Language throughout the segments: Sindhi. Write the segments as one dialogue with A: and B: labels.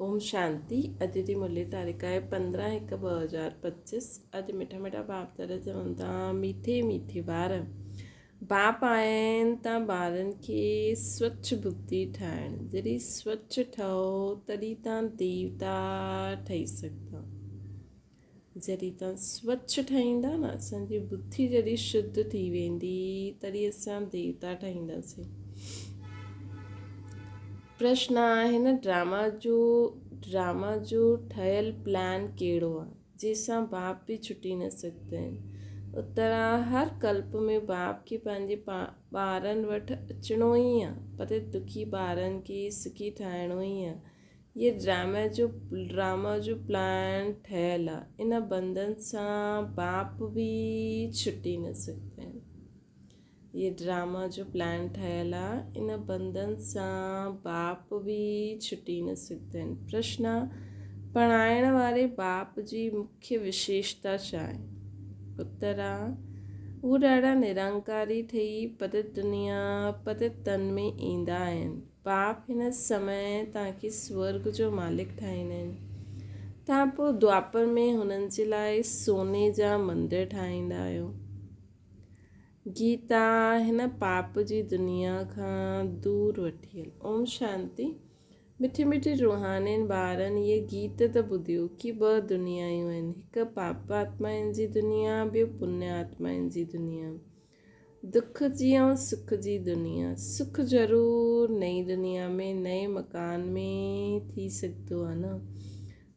A: اوم شانتي اڄ جي مرلي تاريخ آهي 15 هڪ 2025 اڄ مٺا مٺا باپ دادا چون ٿا ميٺي ميٺي ٻار باپ آهن تان ٻارن کي سوڇ ٻڌي ٺاهڻ جڏهن سوڇ ٺهو تڏهن تان ديوتا ٺهي سگهندا جڏهن تان سوڇ ٺهيندا نه اسان جي ٻڌي جڏهن شڌ ٿي ويندي تڏهن اسان ديوتا ٺهينداسين پرشن هن ڊراما جو ڊراما جو ٺهيل پلان ڪهڙو آهي، جنهن سان باپ به ڇٽي نه سگهندا آهن؟ اتر هر ڪلپ ۾ باپ کي پنهنجي ٻارن وٽ اچڻو ئي آهي، پر دکي ٻارن کي سکي ٺاهڻو ئي آهي. هيء ڊراما جو ڊراما جو پلان ٺهيل آهي، ان بنڌن سان باپ به ڇٽي نه سگهندا آهن. هي ڊراما جو پلان ٺهيل آ ان بندن سان باپ به ڇٽي نه سگهندا آهن. پرشن، پڙهائڻ واري باپ جي مکيه وشيشتا ڇا آهي؟ اتر، هو ڏاڍا نرنڪاري ٺهي پتت دنيا پتت تن ۾ ايندا آهن. باپ هن سمي توهان کي سورگ جو مالڪ ٺاهيندا آهن. توهان پوء دوآپر ۾ هنن جي لاء سوني جا مندر ٺاهيندا آهيو. گيتا هن پاپ جي دنيا کان دور وٺي هل. اوم شانتي. مٺي مٺي روحانين ٻارن اهي گيت ته ٻڌيو ڪي ٻه دنيايون آهن هڪ پاپ آتمائن جي دنيا ٻيو پڃ آتمائن جي دنيا. دک جي ۽ سک جي دنيا. سک ضرور نئين دنيا ۾ نئين مڪان ۾ ٿي سگهندو آهي نه.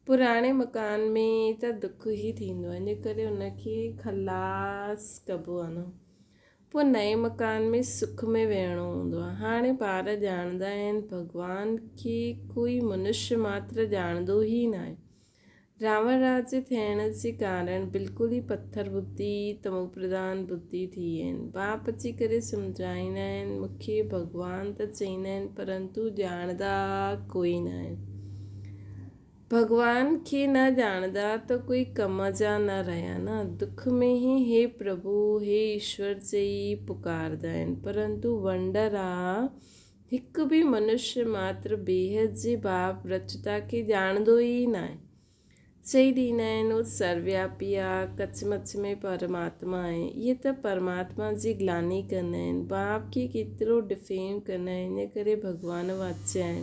A: پراڻي مڪان ۾ ته دک ئي ٿيندو آهي، ان ڪري ان کي خلاص ڪبو آهي نه. پوء نئين مڪان ۾ سک ۾ ويهڻو هوندو آهي. هاڻي ٻار ڄاڻندا آهن، ڀڳوان کي ڪوئي منشيه ماتر ڄاڻندو ئي ناهي. راوڻ راڄ ٿيڻ جي ڪارڻ بلڪل ئي پٿر ٻڌي، تموپرڌان ٻڌي ٿي آهن. باپ اچي ڪري سمجهائيندا آهن، مون کي ڀڳوان ته چئيندا آهن پرنتو ڄاڻندا ڪوئي ناهن. ڀڳوان کي نه ڄاڻندا ته ڪوئي ڪم جا نه رهيا نه. دک ۾ ئي هي پرڀو، هي ايشور چئي پڪاردا آهن. پرنتو ونڊر آ، هڪ به منشيه ماتر بيحد جي باپ رچتا کي ڄاڻندو ئي ناهي. چئي ڏيندا آهن، هو سروياپي آ، ڪچ مچ ۾ پرماتما آهي. اهي ته پرماتما جي گلاني ڪندا آهن. باپ کي ڪيترو ڊفيم ڪندا آهن، ان ڪري ڀڳوان واچيا آهن.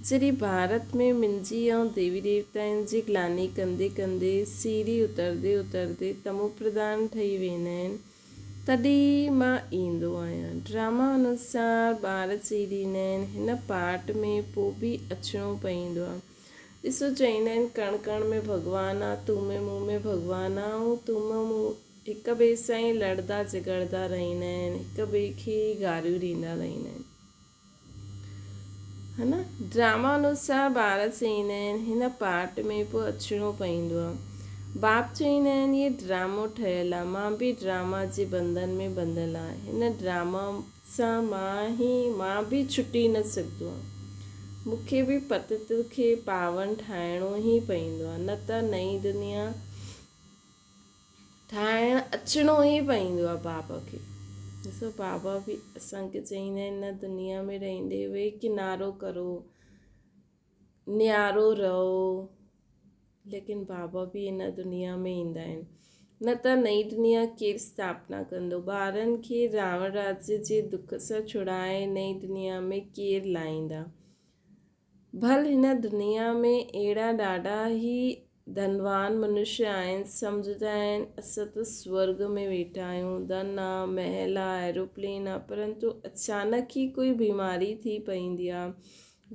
A: جڏهن ڀارت ۾ منهنجي ۽ ديوي ديوتائن جي گلاني ڪندي ڪندي سيڙهي اترندي اترندي تموپرڌان ٺهي ويندا آهن، تڏهن مان ايندو آهيان. ڊراما انوسار ٻار چئي ڏيندا آهن، هن پارٽ ۾ پوء به اچڻو پئيندو آهي. ڏسو چئيندا آهن ڪڻ ڪڻ ۾ ڀڳوان آ، تون ۾ مون ۾ ڀڳوان آ ۽ تون ۾ مون هڪ ٻئي سان ئي لڙدا جهڳڙدا رهندا آهن، هڪ ٻئي کي ئي گاريون ڏيندا رهندا آهن. ها نه ڊراما انوسار ٻار چئيندا آهن هن پارٽ ۾ پوء اچڻو پئيندو آ. باپ چئيندا آهن هي ڊرامو ٺهيل آ، مان به ڊراما جي بنڌن ۾ ٻڌل آ، هن ڊراما سان مان هي مان به ڇٽي نه سگهندو آ. مون کي به پتت کي پاون ٺاهڻو ئي پئيندو آ، نه ته نئين دنيا ٺاهڻ اچڻو ئي پئيندو آ بابا کي. ڏسو بابا به اسان کي چئيندا آهن نه دنيا ۾ رهندي هوئي ڪنارو ڪرو، نيارو رهو، ليڪن بابا به هن دنيا ۾ ايندا آهن نه ته نئين دنيا ڪير اسٿاپنا ڪندو؟ ٻارن کي راوڻ راجيه جي دک سان ڇڙائي نئين دنيا ۾ ڪير لائيندا؟ ڀل هن دنيا ۾ اهڙا ڏاڍا ئي ڌنوان منشيه آهن، سمجهندا آهن اسان ته سورڳ ۾ ويٺا آهيون، ڌن آ، محل آ، ايروپلين آ، پرنتو اچانڪ ئي ڪوئي بيماري ٿي پئيندي آ،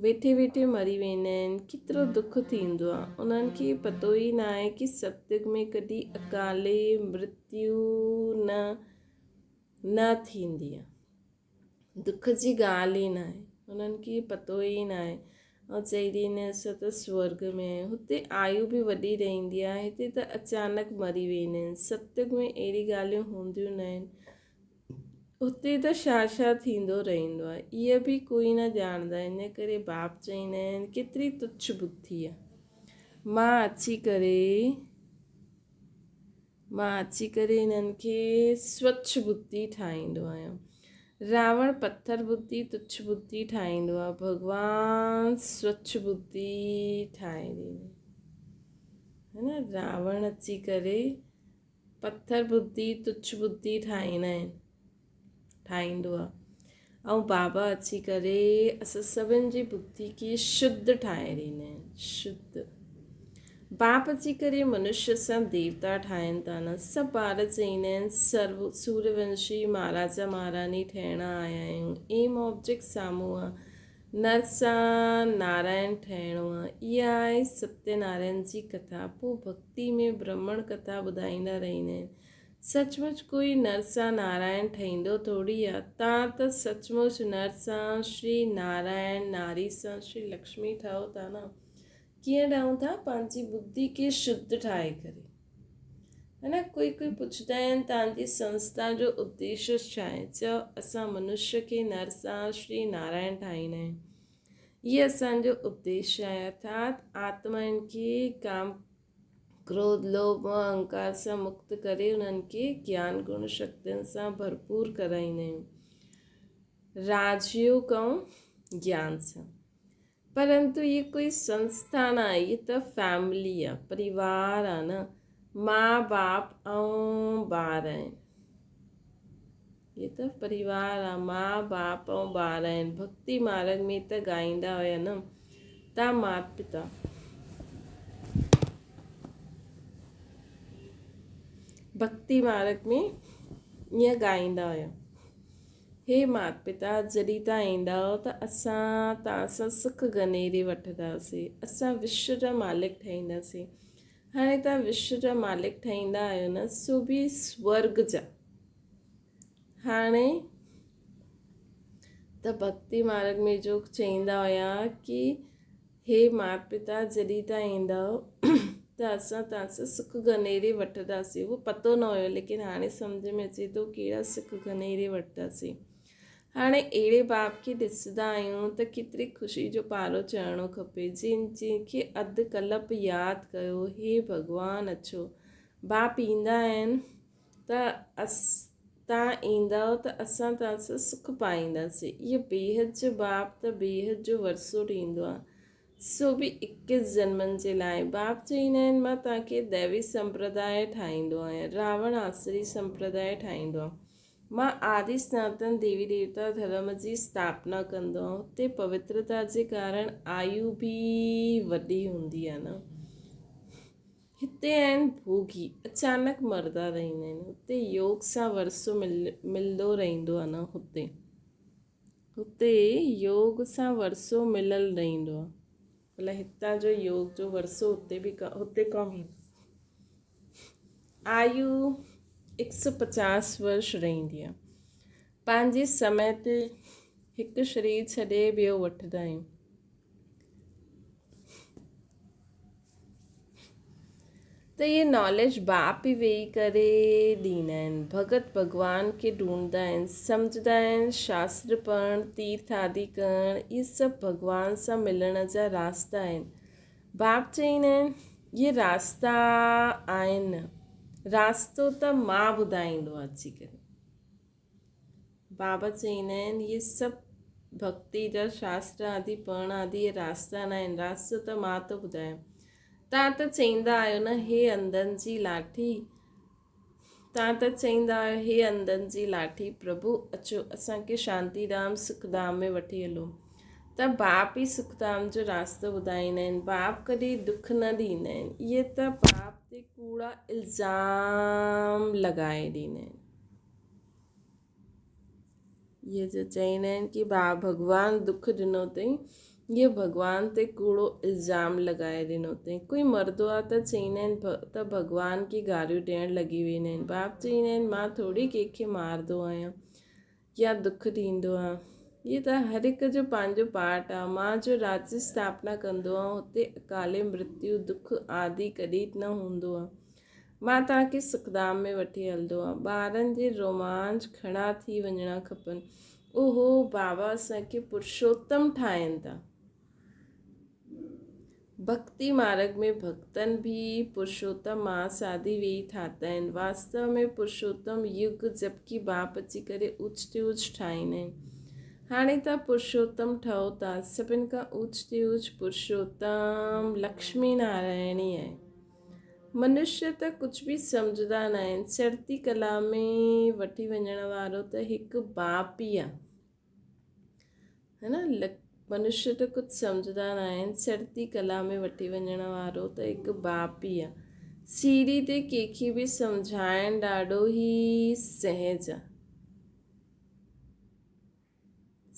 A: ويٺي ويٺي مري ويندا آهن، ڪيترو دک ٿيندو آ، انهن کي پتو ئي ناهي ڪي ستيگ ۾ ڪڏهن اڪالي مرتيو نه نه ٿيندي آ. دک جي ڳالهه ئي ناهي. انهن کي پتو ئي ناهي. ۽ چئي ڏينديس ته سورڳ ۾ آهيون. هتي آيو به وڏي رهندي آهي. هتي ته اچانڪ مري ويندا آهن. ستيگ ۾ اهڙي ڳالهيون هونديون ناهن. هتي ته ڇا ڇا ٿيندو رهندو آهي. اهي به ڪوئي نه ڄاڻندا آهن. ان ڪري باپ چئيندا آهن ڪيتري تڇ ٻڌي آهي. مان اچي ڪري. مان اچي ڪري انهن کي سوڇ ٻڌي ٺاهيندو آهيان. راوڻ پٿر ٻڌي تڇ ٻڌي ٺاهيندو آهي، ڀڳوان سوڇ ٻڌي ٺاهي ڏيندو آهي نه. راوڻ اچي ڪري پٿر ٻڌي تڇ ٻڌي ٺاهيندا آهن، ٺاهيندو آهي ۽ بابا اچي ڪري اسان سڀن جي ٻڌي کي شڌ ٺاهي ڏيندا آهن. شڌ باپ اچي ڪري منشيه سان ديوتا ٺاهين ٿا نه. سڀ ٻار چئيندا آهن سرو سوريونشي مهاراجا مهاراڻي ٺهڻا آيا آهيون. ايم آبجيڪٽ سامهون آ. نر سان نارائڻ ٺهڻو آ. اها آهي ستيه نارائڻ جي ڪٿا. پوء ڀڳتي ۾ برهمڻ ڪٿا ٻڌائيندا رهندا آهن. سچ مچ ڪوئي نر سان نارائڻ ٺهيندو ٿوري آ. تان ته سچ مچ نر سان شري نارائڻ ناري سان شري لڪشمي ٺهو ٿا نه. ڪيئن ٺاهيون ٿا؟ پنهنجي ٻڌي کي شڌ ٺاهي ڪري. هي نه ڪوئي ڪوئي پڇندا آهن توهان جي سنسٿا جو اديش ڇا آهي؟ چئو اسان منشيه کي نر سان شري نارائڻ ٺاهيندا آهيون. هي اسان جو اديش آهي ارٿات آتمائن کي ڪام ڪروڌ لوڀ موه اهنڪار سان مڪت ڪري انهن کي گيان گڻ شڪتين سان ڀرپور ڪرائيندا آهيون. راجيوگ ۽ گيان سان. پرنتو هي ڪوئي سنسٿا نه آهي، هي ته فيملي آ، پريوار آ نه، ماء باپ ۽ ٻار آهن. هي ته پريوار آ، ماء باپ ۽ ٻار آهن. ڀڳتي مارگ ۾ ته ڳائيندا هيا نه، تا مات پتا. ڀڳتي مارگ ۾ ائين ڳائيندا هيا. هي مات پتا! جڏهن توهان ايندؤ ته اسان توهان سان سک گنيري وٺنداسين. اسان وشو جا مالڪ ٺهينداسين. هاڻي توهان وشو جا مالڪ ٺهيندا آهيو نه، سو به سورڳ جا. هاڻي ته ڀڳتي مارڳ ۾ جو چئيندا هيا ڪي هي مات پتا جڏهن توهان ايندؤ ته اسان توهان سان سک گنيري وٺنداسين. اهو پتو نه هيو ليڪن هاڻي سمجهه ۾ اچي ٿو ڪهڙا سک گنيري وٺنداسين. هاڻي اهڙي باپ کي ڏسندا آهيون ته ڪيتري خوشي جو پارو چڙهڻو کپي جنهن کي اڌ ڪلپ ياد ڪيو هي ڀڳوان اڇو باپ ايندا آهن ته توهان ايندؤ ته اسان توهان سان سک پائينداسين. اهو بيحد جو باپ ته بيحد جو ورثو ڏيندو آهي، سو به اڪيس جنمن جي لاء. باپ چئيندا آهن، مان توهان کي ديوي سمپرداء ٺاهيندو آهيان، راوڻ آسري سمپرداء ٺاهيندو آهيان. مان آدي سناتن ديوي ديوتا ڌرم جي اسٿاپنا ڪندو آهيان. هتي پوترتا جي ڪارڻ آيو به وڏي هوندي آهي نه. هتي آهن ڀوڳي، اچانڪ مردا رهندا آهن. هتي يوگ سان ورثو ملندو رهندو آهي نه هتي. هتي يوگ سان ورثو مليل رهندو آهي. مطلب هتان جو يوگ جو ورثو هتي به هتي ڪم ايندو. آيو هڪ سو پچاس ورش رهندي آهي. پنهنجي سمي تي هڪ شرير ڇڏي ٻيو وٺندا آهيون. ته اهي ناليج باپ ئي ويهي ڪري ڏيندا آهن. ڀڳت ڀڳوان کي ڍونڍدا آهن، سمجهندا آهن، شاستر پڙهڻ، تيرٿ آدي ڪرڻ، اهي سڀ ڀڳوان سان ملڻ جا راستا آهن. باپ چئيندا آهن، اهي راستا آهن، راستو ته مان ٻڌائيندو آهيان اچي ڪري. بابا چئيندا آهن، اهي سڀ ڀڳتي جا شاستر آدي پڙهڻ آدي اهي راستا نه آهن، راستو ته مان ٿو ٻڌايان. توهان ته چئيندا آهيو نه هي انڌن جي لاٺي، توهان ته چئيندا آهيو هي انڌن جي لاٺي پرڀو اچو اسان کي شانتي ڌام سک ڌام ۾ وٺي هلو. ته باپ ئي سک ڌام جو راستو ٻڌائيندا آهن. باپ ڪڏهن ڏک نه ڏيندا آهن. اهي ته باپ تي ڪوڙا الزام لڳائي ڏيندا آهن. اهي جو چئيندا آهن ڪي ڀاء ڀڳوان دک ڏنو اٿئي، اهي ڀڳوان تي ڪوڙو الزام لڳائي ڏنو اٿئي. ڪوئي مردو آ ته چئيندا آهن ته ڀڳوان کي گاريون ڏيڻ لڳي ويندا آهن. باپ چئيندا آهن مان ٿوري ڪنهن کي ماردو آهيان يا دک ڏيندو آهيان. اهي ته هر هڪ جو پنهنجو پارٽ آ. مان جو راجيه اسٿاپنا ڪندو آهيان هتي اڪالي مرتيو، دک آدي ڪڏهن نه هوندو آ. مان توهان کي سکڌام ۾ وٺي هلندو آهيان. ٻارن جي رومانچ کڙا ٿي وڃڻا کپن. اوهو! بابا اسان کي پرشوتم ٺاهين ٿا. ڀڳتي مارڳ ۾ ڀڳتن به پرشوتم ماس آدي ويهي ٺاتا آهن. واستو ۾ پرشوتم يگ جبڪي باپ اچي ڪري اوچ تي اوچ ٺاهيندا آهن. هاڻي تان پرشوتم ٺهو ٿا. سڀن کان اوچ تي اوچ پرشوتم لڪشمي نارائڻ ئي آهي. منشيه ته ڪجهه به سمجهندا ناهن. چڙهتي ڪلا ۾ وٺي وڃڻ وارو ته هڪ باپ ئي آهي. هي نه منشيه ته ڪجهه سمجهندا نه آهن. چڙهتي ڪلا ۾ وٺي وڃڻ وارو ته هڪ باپ ئي آ. سيڙهي تي ڪنهن کي به سمجهائڻ ڏاڍو ئي سهج آ.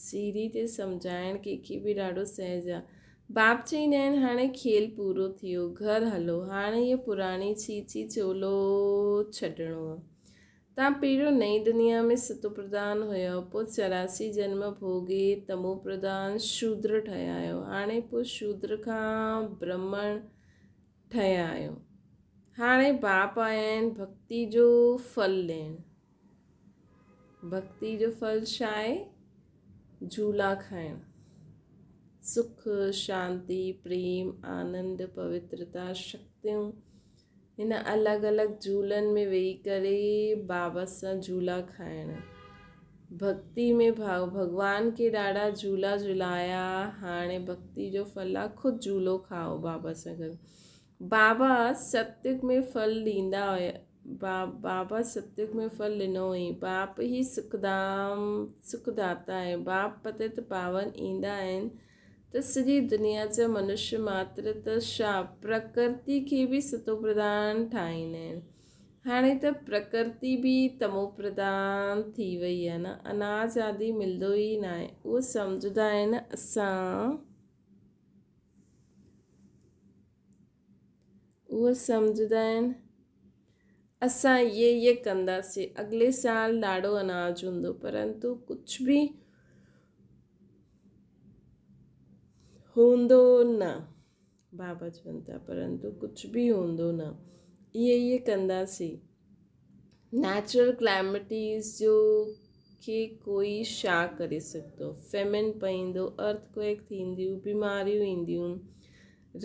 A: سيڙهي تي سمجهائڻ ڪنهن کي به ڏاڍو سهج آ. باپ چئيندا آهن هاڻي کيل پورو ٿيو، گهر هلو. هاڻي هيء پراڻي چيچي چولو ڇڏڻو آ. تان پهريون نئين دنيا ۾ ستو پرڌان هيو، پوء 84 جنم ڀوڳي تمو پرڌان شودر ٺهيا آهيو، هاڻي پوء شودر کان برهمڻ ٺهيا آهيو. هاڻي باپ آيا آهن ڀڳتي جو ڦل ڏيڻ. ڀڳتي جو ڦل ڇا آهي؟ جهولا کائڻ. سک، شانتي، پريم، آنند، پوترتا، شڪتيون هن الڳ الڳ جهولن ۾ ويهي ڪري بابا سان جهولا کائڻ. ڀڳتي ۾ ڀاء ڀڳوان کي ڏاڍا جهولا جهلايا هاڻي ڀڳتي جو ڦل آ خود جهولو کائو بابا سان گڏ. بابا ستيگ ۾ ڦل ڏيندا هيا بابا ستيگ ۾ ڦل ڏنو هئين. باپ ئي سکڌام سکداتا آهي. باپ پتيت پاون ايندا آهن ته سڄي دنيا جا منشيه ماتر ته ڇا پرڪرتي کي به ستوپرڌان ٺاهيندا آهن. هاڻي ته پرڪرتي به تموپرڌان ٿي وئي آهي نه، اناج آدي ملندو ئي ناهي. اهو سمجهندا آهن اسان اهو سمجهندا آهن اسان اهي اهي ڪنداسين اڳلي سال ڏاڍو اناج هوندو پرنتو ڪجهه به هوندو نه. بابا چون ٿا پرنتو ڪجهه به هوندو نه. اهي اهي ڪنداسين. نيچرل ڪلائمٽيز جو کي ڪوئي ڇا ڪري سگهندو. فيمن پئيندو، ارٿ ڪوئڪ ٿينديون، بيماريون اينديون،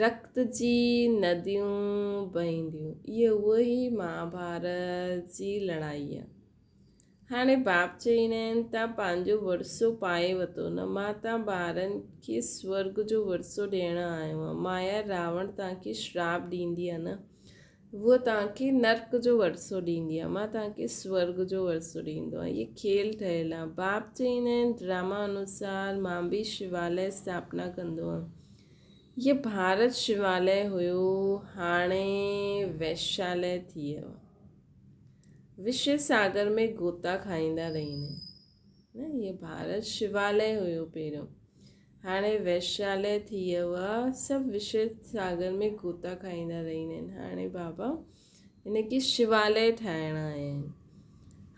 A: رڪت جي نديون بهنديون. اهي اهو ئي مهاڀارت جي لڙائي آهي. هاڻي باپ چئيندا آهن تان پنهنجو ورثو پائي وتو نه مان تان ٻارن کي سورڳ جو ورثو ڏيڻ آيو آهيان. مايا راوڻ تان کي شراپ ڏيندي آهي نه هوء تان کي نرڪ جو ورثو ڏيندي آهي مان تان کي سورڳ جو ورثو ڏيندو آهيان. هي کيل ٺهيل آهي. باپ چئيندا آهن ڊراما انوسار مان به شواليه اسٿاپنا ڪندو آهيان. هي ڀارت شواليه هيو هاڻي ويشاليه ٿي ويو آهي. وشيه ساگر ۾ غوطا کائيندا رهين نه هي ڀارت شواليه هيو پهريون هاڻي ويشاليه ٿي ويو آ سڀ وشيه ساگر ۾ غوطا کائيندا رهين آهن هاڻي بابا هن کي شواليه ٺاهڻا آهن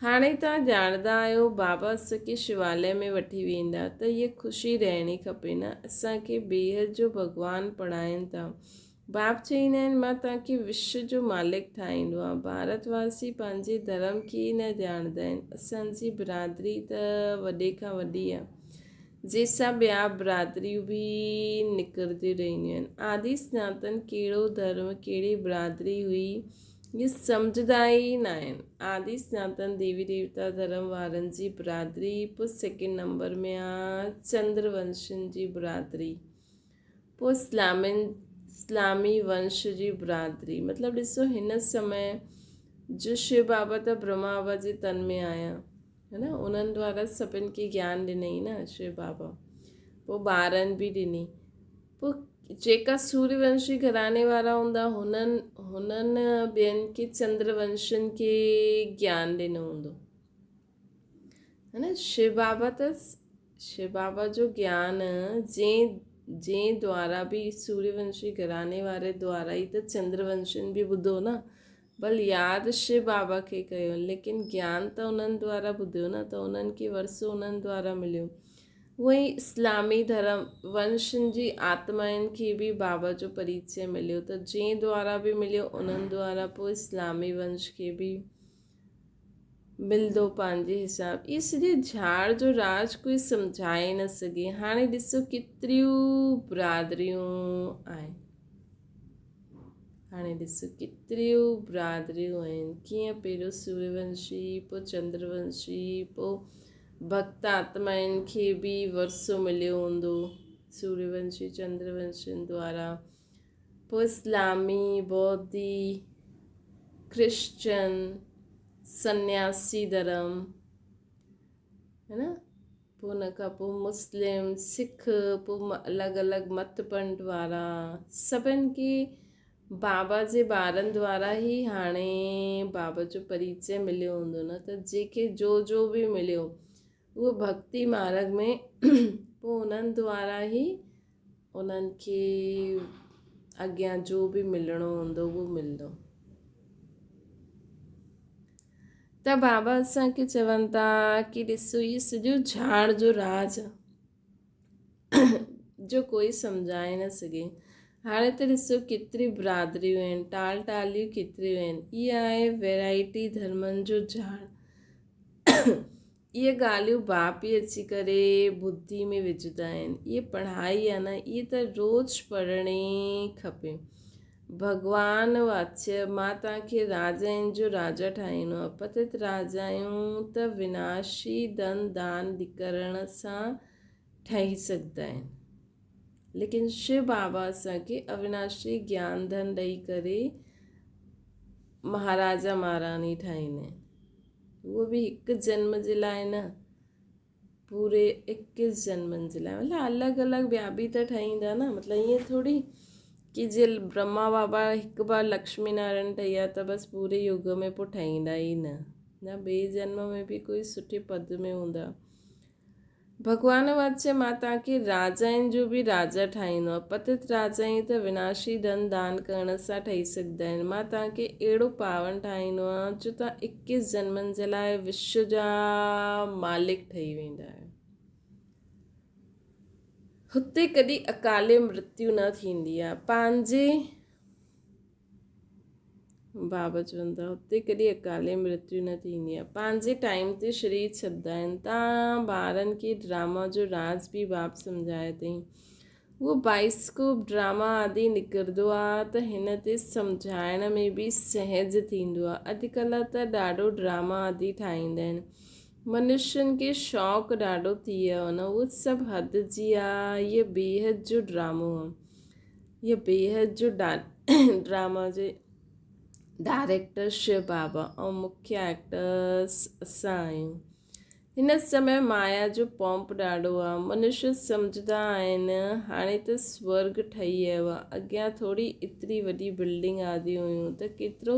A: هاڻي تان ڄاڻندا آهيو بابا اسان کي شواليه ۾ وٺي ويندا ته هيء خوشي رهڻي کپي نه اسان کي بيحد جو ڀڳوان پڙهائين ٿا باپ چئيندا آهن، مان توهان کي وشو جو مالڪ ٺاهيندو آهيان. ڀارت واسي پنهنجي ڌرم کي ئي نه ڄاڻندا آهن. اسان جي برادري ته وڏي کان وڏي آهي، جنهن سان ٻيا برادريون به نڪرنديون رهنديون آهن. آدي سناتن ڪهڙو ڌرم، ڪهڙي برادري هئي، اهي سمجهندا ئي ناهن. آدي سناتن ديوي ديوتا ڌرم وارن جي برادري، پوء سيڪنڊ نمبر ۾ آ چندر ونشين جي برادري. پوء اسلامين، اسلامي ونش جي برادري، مطلب ڏسو هن سمي جو شو بابا ته برهما بابا جي تن ۾ آيا هي نه انهن دوارا سڀن کي گيان ڏنئي نه شو بابا پوء ٻارن به ڏني پوء جيڪا سوري ونشي گهراڻي وارا هوندا هنن هنن ٻين کي چندر ونشن کي گيان ڏنو هوندو هي نه شو بابا ته شو بابا جو گيان جنهن جنهن دوارا به سوريه ونشي گهراڻي واري دوارا ئي ته چندر ونشين به ٻڌو نه ڀل ياد شو بابا کي ڪيو ليڪن گيان ته انهن دوارا ٻڌيو نه ته انهن کي ورثو انهن دوارا مليو اونئن ئي اسلامي ڌرم ونشن جي آتمائن کي به بابا جو پريچي مليو ته جنهن دوارا به مليو انهن دوارا پوء اسلامي ونش کي به ملندو پنهنجي حساب. اهي سڄي جھاڙ جو راز ڪوئي سمجھائي نه سگھي. هاڻي ڏسو ڪيتريون برادريون آهن. هاڻي ڏس ڪيتريون برادريون آهن، ڪيئن پهريون سوريونشي، پوء چندرونشي، پوء ڀڳت آتمائن کي به ورثو مليو هوندو سوريونشي چندرونشين دوارا، پوء اسلامي، بوڌي، ڪرسچن، سنياسي ڌرم، هي نه؟ پوء ان کان پوء مسلم، سک، پوء الڳ الڳ مت پنڊ وارا سڀن کي بابا جي ٻارن دوارا ئي هاڻي بابا جو پريچي مليو هوندو نه ته جيڪي جو جو به مليو اهو ڀڳتي مارڳ ۾ پوء انهن دوارا ئي انهن کي اڳيان جو به ملڻو هوندو اهو ملندو. ته بابا اسان کي چون ٿا ڪي ڏسو هي سڄو جھاڙ جو راز آ جو ڪوئي سمجھائي نه سگھي. هاڻي ته ڏسو ڪيتري برادريون آهن، ٽال ٽاليون ڪيتريون آهن. اها آهي ويرائٽي ڌرمن جو جھاڙ. اهي ڳالهيون باپ ئي اچي ڪري ٻڌي ۾ وجهندا آهن. اهي پڙهائي آهي نه، اهي ته روز پڙهڻي کپي. ڀڳوان واچ، مان توهان کي راجائن جو راجا ٺاهيندو آهيان. پتت راجائون ته وناشي ڌن دان ڪرڻ سان ٺهي سگهندا آهن. ليڪن شو بابا اسان کي اويناشي گيان ڌن ڏئي ڪري مهاراجا مهاراڻي ٺاهيندا آهن. اهو به هڪ جنم جي لاء نه پوري اڪيس جنمن جي لاء مطلب الڳ الڳ ٻيا به ته ٺهيندا نه مطلب ائين ٿوري ڪي جي برهما بابا هڪ بار لڪشمي نارائڻ ٺهي ويا ته بس پوري يگ ۾ پوء ٺهيندا ئي نه نه ٻئي جنم ۾ به ڪوئي سٺي پد ۾ هوندا. ڀڳوان واچ مان توهان کي راجائن جو به راجا ٺاهيندو آهيان. پتت راجائون ته وناشي ڌن دان ڪرڻ سان ٺهي سگهندا آهن. مان توهان کي اهڙو پاون ٺاهيندو آهيان جو توهان اڪيس جنمن جي لاء وشو جا مالڪ ٺهي ويندا آهيو. هتي ڪڏهن اڪالي مرتيو نه ٿيندي آهي. پنهنجي. بابا چون ٿا هتي ڪڏهن اڪالي مرتيو نه ٿيندي آهي پنهنجي ٽائيم تي شرير ڇڏدا آهن تان ٻارن کي ڊراما جو راز به باب سمجهايو اٿئي اهو بائسڪوپ ڊراما آدي نڪرندو آهي ته هن تي سمجهائڻ ۾ به سهج ٿيندو آهي اڄڪلهه ته ڏاڍو ڊراما آدي ٺاهيندا آهن منشين کي شوق ڏاڍو ٿي ويو آهي نه اهو سڀ حد جي آهي هيء بيحد جو ڊرامو آهي هيء بيحد جو ڊراما جي ڊائريڪٽر شو بابا ۽ مکيه ايڪٽرس اسان آهيون. هن سمي مايا جو پونپ ڏاڍو آ. منشي سمجهندا آهن هاڻي ته سورڳ ٺهي ويو آ. اڳيان ٿوري ايتري وڏي بلڊنگ آدي هيون ته ڪيترو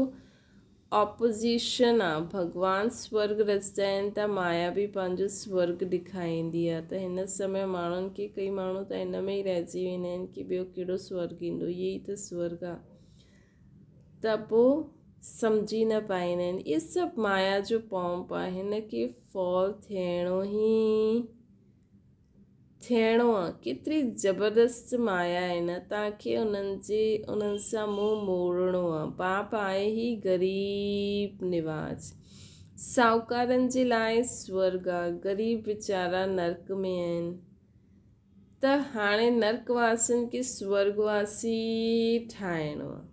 A: اپوزيشن آ. ڀڳوان سورڳ رچندا آهن ته مايا به پنهنجو سورڳ ڏيکاريندي آ ته هن سمي ماڻهن کي ڪئي ماڻهو ته ان ۾ ئي رهجي ويندا آهن ڪي ٻيو ڪهڙو سورڳ ايندو اهي ئي ته سورڳ آ ته پو سمجهي نه پائيندا آهن اهي سڀ مايا جو پونپ آ هن کي فال ٿيڻو ئي ٿيڻو آ. ڪيتري زبردست مايا آهي نه. توهان کي انهن جي انهن سان منهن موڙڻو آ. باپ آهي هي غريب نواز. ساهوڪارن جي لاء سورڳ آ. غريب ويچارا نرڪ ۾ آهن. ته هاڻي نرڪ واسين کي سورڳ واسي ٺاهڻو آ.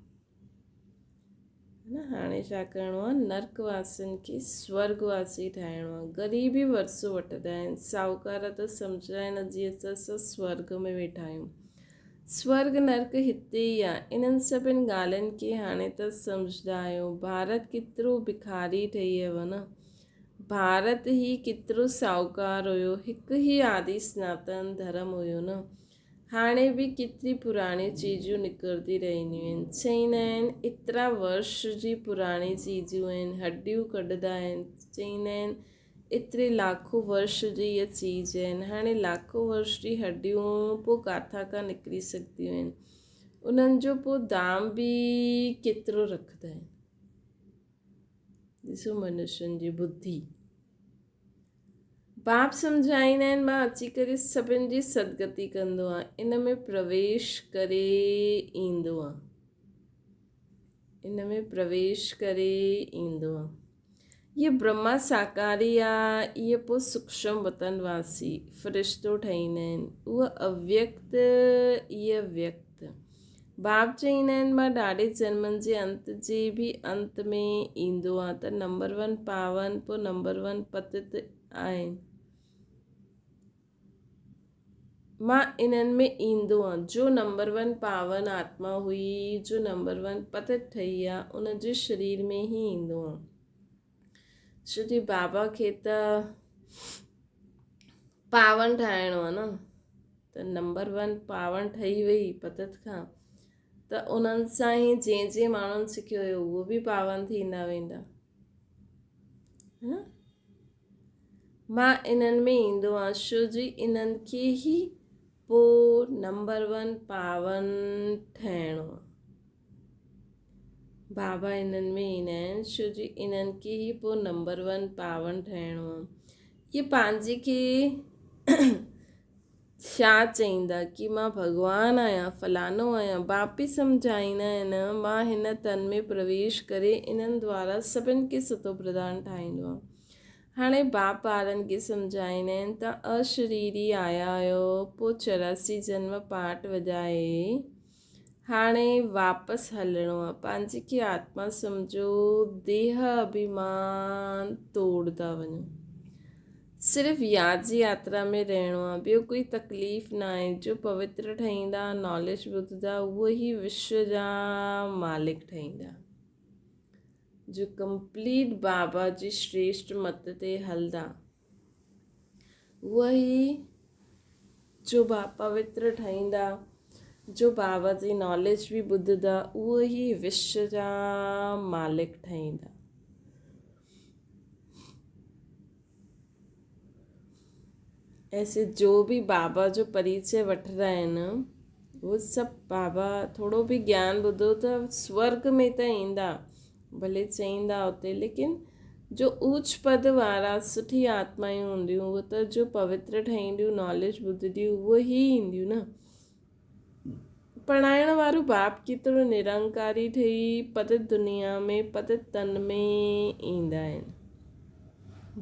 A: نه هاڻي ڇا ڪرڻو آهي نرڪ واسين کي سورڳ واسي ٺاهڻو آهي غريب ئي ورثو وٺندا آهن ساهوڪار ته سمجهندا آهن جيئن ته اسان سورڳ ۾ ويٺا آهيون سورڳ نرڪ هتي ئي آهي انهن سڀن ڳالهين کي هاڻي ته سمجهندا آهيو ڀارت ڪيترو بکاري ٺهي ويو نه ڀارت ئي ڪيترو ساهوڪار هيو هڪ ئي آدي سناتن ڌرم هيو نه هاڻي به ڪيتري پراڻيون چيزون نڪرندي رهنديون آهن. چئيندا آهن ايترا ورش جي پراڻي چيزون آهن، هڏيون ڪڍندا آهن، چئيندا آهن ايتري لاکون ورش جي اها چيز آهن. هاڻي لاکون ورش جي هڏيون پوء ڪاٿان کان نڪري سگهنديون آهن. انهن جو پوء دام به ڪيترو رکندا آهن. ڏسو منشين جي ٻڌي. باپ سمجهائيندا آهن مان اچي ڪري سڀن جي سدگتي ڪندو آهيان ان ۾ پرويش ڪري ايندو آهيان ان ۾ پرويش ڪري ايندو آهيان اهي برهما ساڪاري آ اهي پوء سوکشم وطن واسي فرشتو ٺهيندا آهن اهو اويڪت اهي ويڪت. باپ چئيندا آهن مان ڏاڍي جنمن جي انت جي به انت ۾ ايندو آهيان ته نمبر ون پاون پوء نمبر ون پتت آهن. مان انهن ۾ ايندو آهيان. جو نمبر ون پاون آتما هئي، جو نمبر ون پتت ٺهي آ، ان جي شرير ۾ ئي ايندو آهيان. ڇو جي بابا کي ته پاون ٺاهڻو آ نه، ته نمبر ون پاون ٺهي وئي پتت کان، ته انهن سان ئي جنهن جنهن ماڻهن سکيو هيو اهو به پاون ٿيندا ويندا. مان انهن ۾ ايندو آهيان ڇو جي انهن کي ئي پوء نمبر ون پاون ٺهڻو آهي. بابا انهن ۾ ايندا آهن ڇو جي انهن کي ئي پوء نمبر ون پاون ٺهڻو آهي. اهي پنهنجي کي ڇا چئيندا ڪي مان ڀڳوان آهيان، فلانو آهيان، باپي سمجهائيندا آهن، مان هن تن ۾ پرويش ڪري انهن دوارا سڀن کي ستوپرڌان ٺاهيندو آهيان. هاڻي باپ ٻارن کي سمجهائيندا آهن ته اشريري آيا آهيو، پوء 84 جنم پاٽ وڄائي هاڻي واپس هلڻو آهي. پنهنجي کي آتما سمجهو، ديهه اڀيمان توڙدا وڃو. صرف ياد جي ياترا ۾ رهڻو آهي، ٻيو ڪوئي تڪليف ناهي. جو پوتر ٺهيندا، ناليج ٻڌندا، اهو ئي وشو جا مالڪ ٺهيندا. جو ڪمپليٽ بابا جي شريشٽ مت تي هلندا، اهو ئي جو پوتر ٺهيندا، جو بابا جي ناليج به ٻڌندا، اهو ئي وشو جا مالڪ ٺهيندا. ايسي جو به بابا جو پريچي وٺندا آهن، اهو سڀ بابا ٿورو به گيان ٻڌو ته سورگ ۾ ته ايندا، ڀلي چئيندا اتي، ليڪن جو اوچ پد وارا سٺي آتمائون هونديون، اهو ته جو پوتر ٺهينديون، ناليج ٻڌنديون، اهو ئي اينديون نه. پڙهائڻ وارو باپ ڪيترو نرنڪاري ٺهي پتت دنيا ۾ پتت تن ۾ ايندا آهن.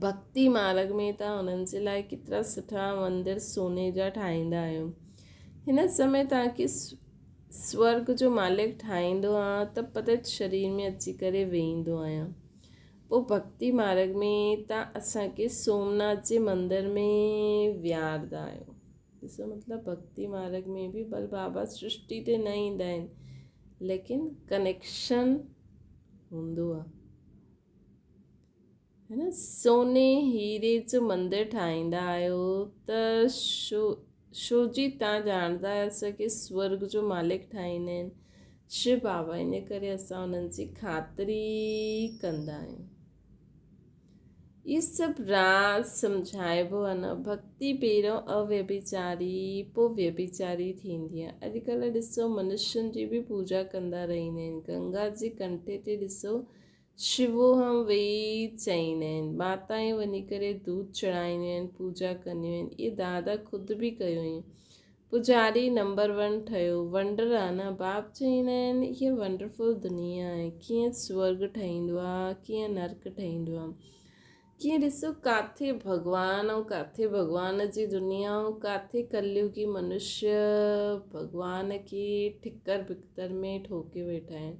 A: ڀڳتي مارڳ ۾ ته انهن جي لاء ڪيترا سٺا مندر سوني جا ٺاهيندا آهيون. هن سمي توهان کي سورڳ جو مالڪ ٺاهيندو آهيان ته پتت شرير ۾ اچي ڪري ويهندو آهيان. پوء ڀڳتي مارڳ ۾ توهان اسان کي سومناٿ جي مندر ۾ ويهاردا آهيو. ڏسو مطلب ڀڳتي مارڳ ۾ به بل بابا سرشٽي تي نه ايندا آهن ليڪن ڪنيڪشن هوندو آهي ہے نه. سوني هيري جو مندر ٺاهيندا آهيو ته شو شوجي تان ڄاڻندا آهيو اسان کي سورگ جو مالڪ ٺاهيندا آهن شو بابا، ان ڪري اسان انهن جي خاطري ڪندا آهيون. اهي سڀ راز سمجهائبو آهي نه. ڀڳتي پهريون اويڀيچاري پوء ويڀيچاري ٿيندي آهي. اڄڪلهه ڏسو منشين جي به پوڄا ڪندا رهندا آهن. گنگا جي ڪنٺي تي ڏسو شووهم ويهي چئيندا آهن. ماتائون وڃي ڪري دوڌ چڙهائينديون آهن، پوڄا ڪنديون آهن. اهي دادا خود به ڪيو ائين. پوڄاري نمبر ون ٺهيو. ونڊر آ نه. باپ چئيندا آهن هيء ونڊرفل دنيا آهي. ڪيئن سورڳ ٺهيندو آ، ڪيئن نرڪ ٺهيندو آ. ڪيئن ڏسو ڪاٿي ڀڳوان ۽ ڪاٿي ڀڳوان جي دنيا ۽ ڪاٿي ڪليوگي منشيه ڀڳوان کي ٺڪر بڪتر ۾ ٺوڪي ويٺا آهن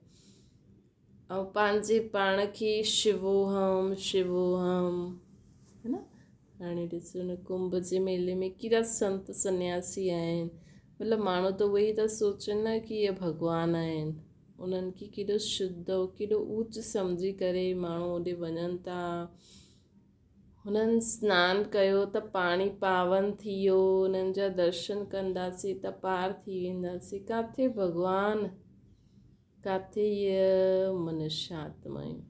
A: ۽ پنهنجي پاڻ کي شووهم شووهم هي نه. هاڻي ڏسو نه ڪنڀ جي ميلي ۾ ڪيڏا سنت سنياسي آهن. مطلب ماڻهو ته اهي ئي ٿا سوچن نه ڪي اهي ڀڳوان آهن. انهن کي ڪيڏو شڌ ۽ ڪيڏو اوچ سمجهي ڪري ماڻهو اوڏي وڃن ٿا. هنن سنان ڪيو ته پاڻي پاون ٿي ويو. انهن جا درشن ڪنداسين ته پار ٿي وينداسين. ڪاٿي ڀڳوان، ڪاٿي اهي منشيه آتمائون.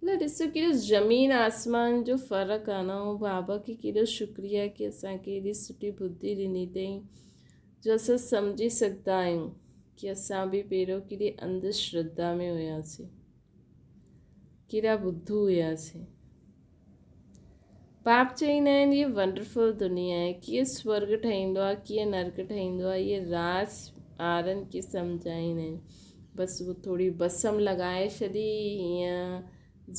A: نه ڏسو ڪيڏو زمين آسمان جو فرق آ نه. بابا کي ڪيڏو شڪريه ڪي اسان کي ايڏي سٺي ٻڌي ڏني اٿئي جو اسان سمجهي سگهندا آهيون ڪي اسان به پهريون ڪيڏي انڌ شرڌا ۾ هياسين، ڪيڏا ٻڌو هياسين. باپ چئيندا آهن هي ونڊرفل دنيا آهي، ڪيئن سورڳ ٺهيندو آهي، ڪيئن نرڪ ٺهيندو آهي، اهي راز ٻارن کي سمجهائيندا آهن. بس هو ٿوري بسم لڳائي ڇڏي، هيئن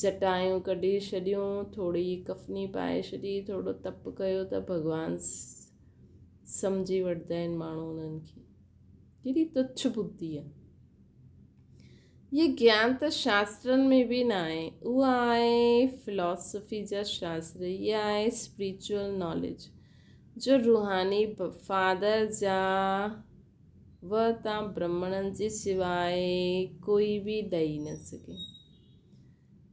A: جٽايون ڪڍي ڇڏيون، ٿوري ڪفني پائي ڇڏي، ٿورو تپ ڪيو ته ڀڳوان سمجهي وٺندا آهن ماڻهو انهن کي. ڪيڏي تڇ ٻڌي آهي. هيء گيان ته شاسترن ۾ به ناهي. اها آهي فلاسافي جا شاستر. هيء آهي اسپريچوئل ناليج جو روحاني فادر جا و تان برهمڻن جي سواء ڪوئي به ڏئي نه سگهي.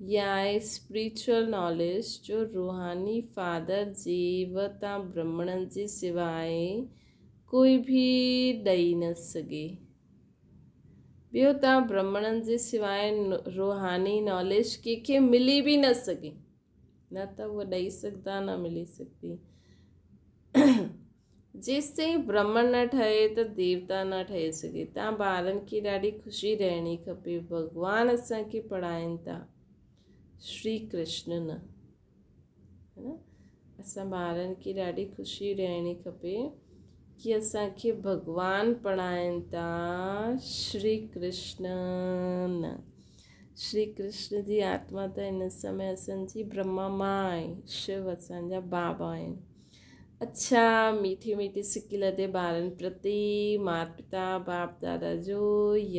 A: هيء آهي اسپريچوئل ناليج جو روحاني فادر جي و تان برهمڻن جي سواء ڪوئي به ڏئي نه سگهي. ٻيو ته برهمڻن جي سواء روحاني ناليج ڪنهن کي ملي به نه سگهي. نه ته اهو ڏئي سگهندا نه ملي سگهندي. جيستائين برهمڻ نه ٺهي ته ديوتا نه ٺهي سگهي. تان ٻارن کي ڏاڍي خوشي رهڻي کپي. ڀڳوان اسان کي پڙهائين ٿا. شري ڪرشن نه. اسان ٻارن کي ڏاڍي خوشي رهڻي کپي ڪي اسان کي ڀڳوان پڙهائين ٿا شري ڪرشن نه شري ڪرشن جي آتما ته هن سمي اسان جي برهما ماء آهي شو اسان جا بابا آهن اڇا ميٺي ميٺي سڪي لڌي ٻارن پرتي مات پتا باپ دادا جو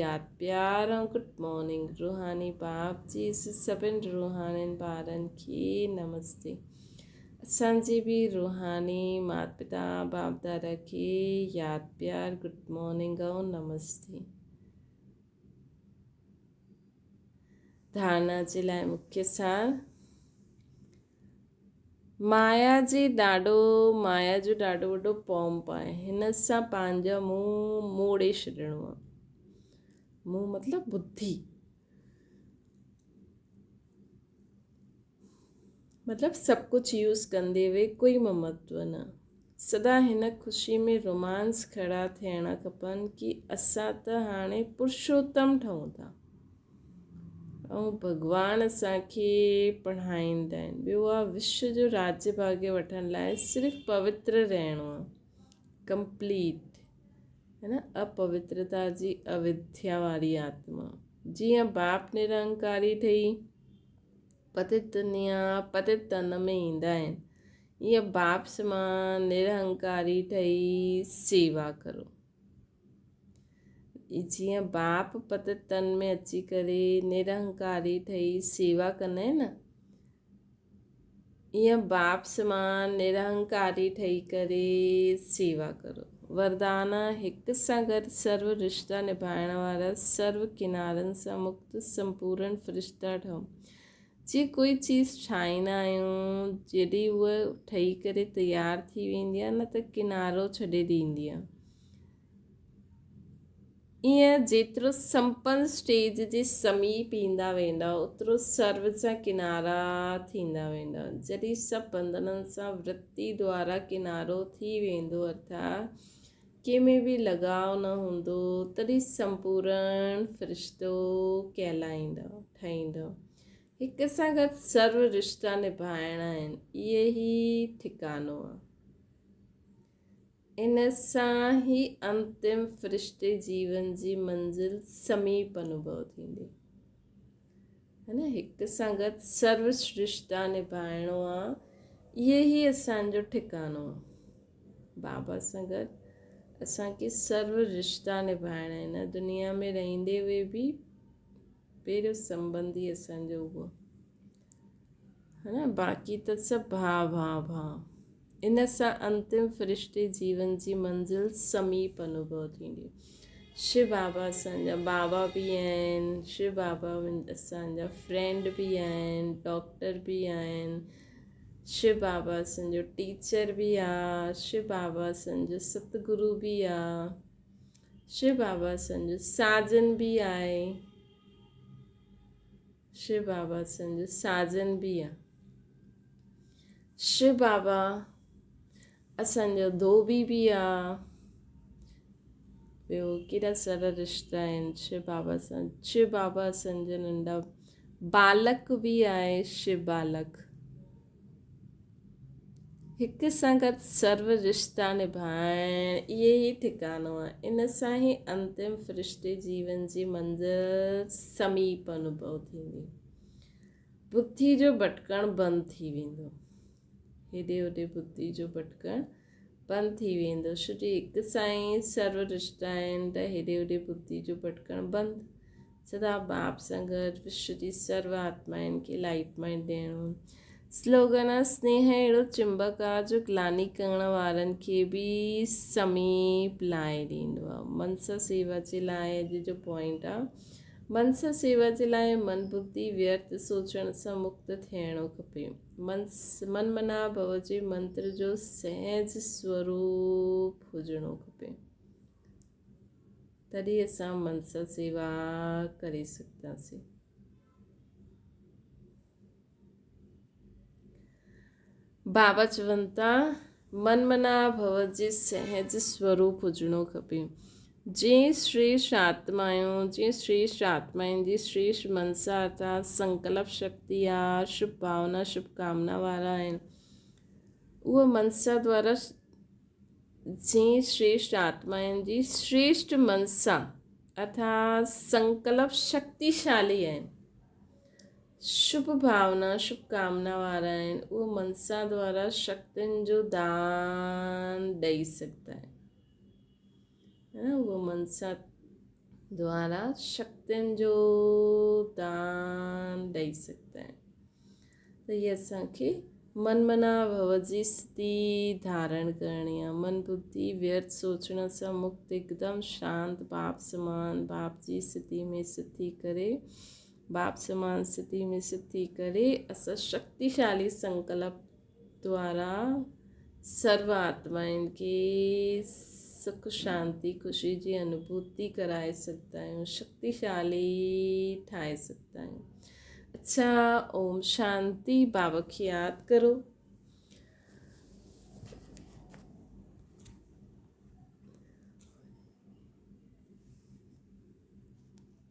A: ياد پيار ۽ گڊ مارننگ روحاني باپ جي سڀن روحانين ٻارن کي نمستي اسان جي به روحاني مات پتا باپ دادا کي ياد پيار گڊ مارننگ ۽ نمستي ڌارنا جي لاء مکيه سار مايا جي ڏاڍو مايا جو ڏاڍو وڏو پومپ آهي هن سان پنهنجو منهن موڙي ڇڏڻو آهي منهن مطلب ٻڌي مطلب سڀ ڪجهه يوز ڪندي هئي ڪوئي ممتو نه سدا هن خوشي ۾ رومانس کڙا ٿيڻا کپن ڪي اسان ته هاڻي پرشوتم ٺهون ٿا ۽ ڀڳوان اسان کي پڙهائيندا آهن. ٻيو آ وشو جو راجيه ڀاڳيه وٺڻ لاء صرف پوتر رهڻو آ ڪمپليٽ ہے نا اپوترتا جي اوڌيا واري آتما جيئن باپ نرنڪاري ٺهي پتت دنيا پتت تن ۾ ايندا آهن ائين باپ سمان نرهنڪاري ٺهي سيوا ڪرو جيئن باپ پتت تن ۾ اچي ڪري نرهنڪاري ٺهي سيوا ڪندا آهن نه ائين باپ سمان نرهنڪاري ٺهي ڪري سيوا ڪرو. وردان، هڪ سان گڏ سرو رشتا نڀائڻ وارا سرو ڪنارن سان مڪت سمپورڻ فرشتا ٺهو. جي ڪوئي چيز ٺاهيندا آهيون جڏهن هوء ٺهي ڪري تيار ٿي ويندي آهي نه ته ڪنارو ڇڏي ڏيندي آهي. ائين جيترو سمپن اسٽيج جي سميپ ايندا ويندا اوترو سرو جا ڪنارا ٿيندا ويندا. جڏهن سڀ بنڌنن سان ورتي دوارا ڪنارو ٿي ويندو ارٿات ڪنهن ۾ به لڳاء نه هوندو تڏهن سمپورڻ فرشتو ڪهلائيندو ٺهيندو. هڪ سان گڏ سرو رشتا نڀائڻا آهن اهي ئي ٺڪانو آهي. ان سان ئي انتم فرشتي جيون جي منزل سميپ انوڀو ٿيندي. هي نه هڪ سان گڏ سرو رشتا نڀائڻو آ اهي ئي اسان جو ٺڪانو آ. بابا سان گڏ اسان کي سرو رشتا نڀائڻا آهن. دنيا ۾ رهندي هئي به پهريون سنٻنڌ ئي اسان جو اهو هي نه باقي ته سڀ ڀاء ڀاء ڀاء. ان سان انتم فرشتي جيون جي منزل سميپ انوڀو ٿيندي. شو بابا اسان جا بابا به آهن، شو بابا اسان جا فرينڊ به آهن، ڊاڪٽر به آهن، شو بابا اسان جو ٽيچر به آ، شو بابا اسان جو ستگرو به آ، شو بابا اسان جو ساجن به آهي. شو بابا اسان جو ساجن به آ. شو بابا اسان جو ڌوٻي به آ. ٻيو ڪيڏا سارا رشتا آهن شو بابا سان. شو بابا اسان جو ننڍا بالڪ به آهي شو بالڪ. هڪ سان گڏ سرو رشتا نڀائڻ اهي ئي ٺڪانو آهي. ان سان ئي انتم فرشتي جيون جي منزل سميپ انوڀو ٿيندي. ٻڌي جو ڀٽڪڻ بند ٿي ويندو. هيڏي هوڏي ٻڌي جو ڀٽڪڻ بند ٿي ويندو. ڇو جو هڪ سان ئي سرو رشتا آهن ته هيڏي هوڏي ٻڌي جو ڀٽڪڻ بند. سدا باپ سان گڏ وشو جي سرو آتمائن کي لائيٽ مائنڊ ڏيڻو. سلوگن آ سنيهه اهڙو چمبڪ آ جو گلاني ڪرڻ وارن کي به سميپ لائي ڏيندو آ. منسا سيوا جي لاء اڄ جو پوائنٽ آ. منسا سيوا جي لاء من ٻڌي ويرٿ سوچڻ سان مڪت ٿيڻو کپي. من منا ڀو جي منتر جو سهج سوروپ هجڻو کپي. تڏهن اسان منسا سيوا ڪري سگهنداسين. بابا چون ٿا، من منا ڀو جي سهج سوروپ هجڻو کپي. جنهن شريشٽ آتمائون، جنهن شريشٽ آتمائن جي شريشٽ منسا ارٿات سنڪلپ شڪتي آ، شڀ ڀاونا، شڀ ڪامنا وارا آهن، اهو منسا دوارا جنهن شريشٽ آتمائن جي شريشٽ منسا ارٿات سنڪلپ شڪتيشالي آهن، شڀ ڀاونا، شڀ ڪامنا وارا آهن، اهو منسا دوارا شڪتين جو دان ڏئي سگهندا آهن. اهو منسا دوارا شڪتين جو دان ڏئي سگهندا آهن. ته هي اسان کي من منا ڀو جي ستي ڌارڻ ڪرڻي آهي. من ٻڌي ويرٿ سوچڻ سان مڪت هڪدم شانت باپ سمان باپ جي ستي ۾ ستي ڪري باپ سمان ستي ۾ ستي ڪري اسان شڪتيشالي سنڪلپ دوارا سرو آتمائن کي سک شانتي خوشي جي انوڀوتي ڪرائي سگهندا آهيون شڪتيشالي ٺاهي سگهندا آهيون. اڇا اوم شانتي بابا کي ياد ڪرو.